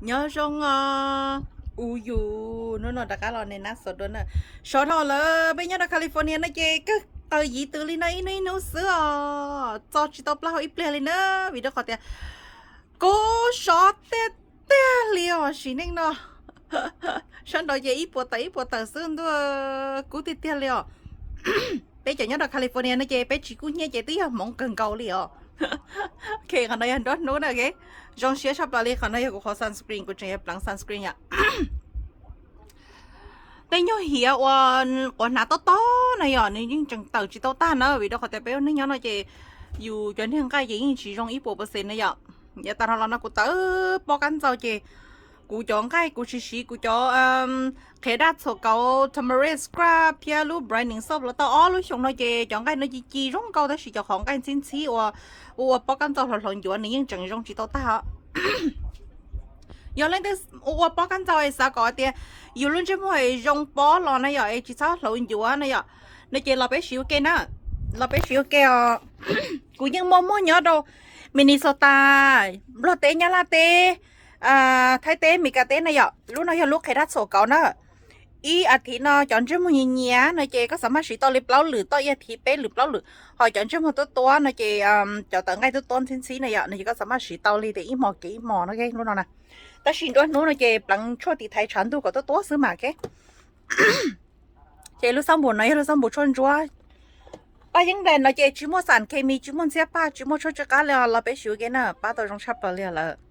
Nyob zoo os, u yus hnub no rov qab los ne nab xov dua na. Sov dhau lawm, peb nyob rau California no ces kawg qaws yiv tws li no ib hnub ib hnub xwb os, txo tsis tau plaub hau ib pliag li na, vim rau qhov tias kub sov tiag tiag li os sim neej no. Sab nraud ces ib puas tawm ib puas tawm xwb ntuj, kub tiag tiag li os. Peb cov nyob rau California no ces peb tsis kub hnyiab ces twb yog hmoov kawg nkaus li os. Ok, qhov no yog nruab hnub na, ok. Zoo siab tshaj plaws li, qhov no yog kuv qhov sunscreen, kuv tseem yuav pleev sunscreen yom. Tej nyuag hiav uas quav hnav tob tob na yom, nws yeej tseem tawm tsis tau tag na, vim rau qhov tias peb ua neej nyob no ces yus cov niag nqaij ces yeej tsis zoo ib puas percent na yom. Yav tas no los no kuv tawm pob kab ntxau ces kuv cov nqaij kuv tsis siv kuv cov qhiav daj txhuam kauv, turmeric scrub thiab lub brightening soap los tau ob lub xyoo no ces cov nqaij no ci ci zoo nkauj, tab sis cov qhov nqaij ntxhib ntxhib uas ua ua pob kab ntxau hlauv hlauv ncuav nws yeej tseem zoo tsis tau tag. Yog leej twg ua ua pob kab ntxau es xav kom tias yus lub ntsej muag es zoo pob los na yom, es tsis txhob hlauv ncuav na yom, no ces los peb siv ua ke na, los peb siv ua ke os. Kuv yeej muaj muag nyob rau Minnesota, Nplog teb, Nyab Laj teb, Thaib teb, Mes Kas teb na yom. Lub no yog lub qhiav daj txhuam kauv na. Ib as thiv no cov ntsej muag nyias nyias no ces koj xav maj siv tau li plaub lwm, toj ib as thiv peb lwm plaub lwm. Ho cov ntsej muag tuab tuab no ces cov tawv nqaij tuab tuab ntxhib ntxhib na yom, no ces koj xav maj siv tau li tias ib hmos kev ib hmos no, lub no na. Tab sis nruab hnub no ces pleev tshuaj tiv thaiv tshav ntuj kom tuab tuab xwb mas, ok. Ces lub xab npum no yog lub xab npum tshuaj ntsuab. Paj yeeb nplas no ces tsis muaj xam khes mis, tsis muaj ntxhiab paj, tsis muaj tshuaj tsw qab li os, los peb siv ua ke na, pab tau zoo tshaj plaws li lawm.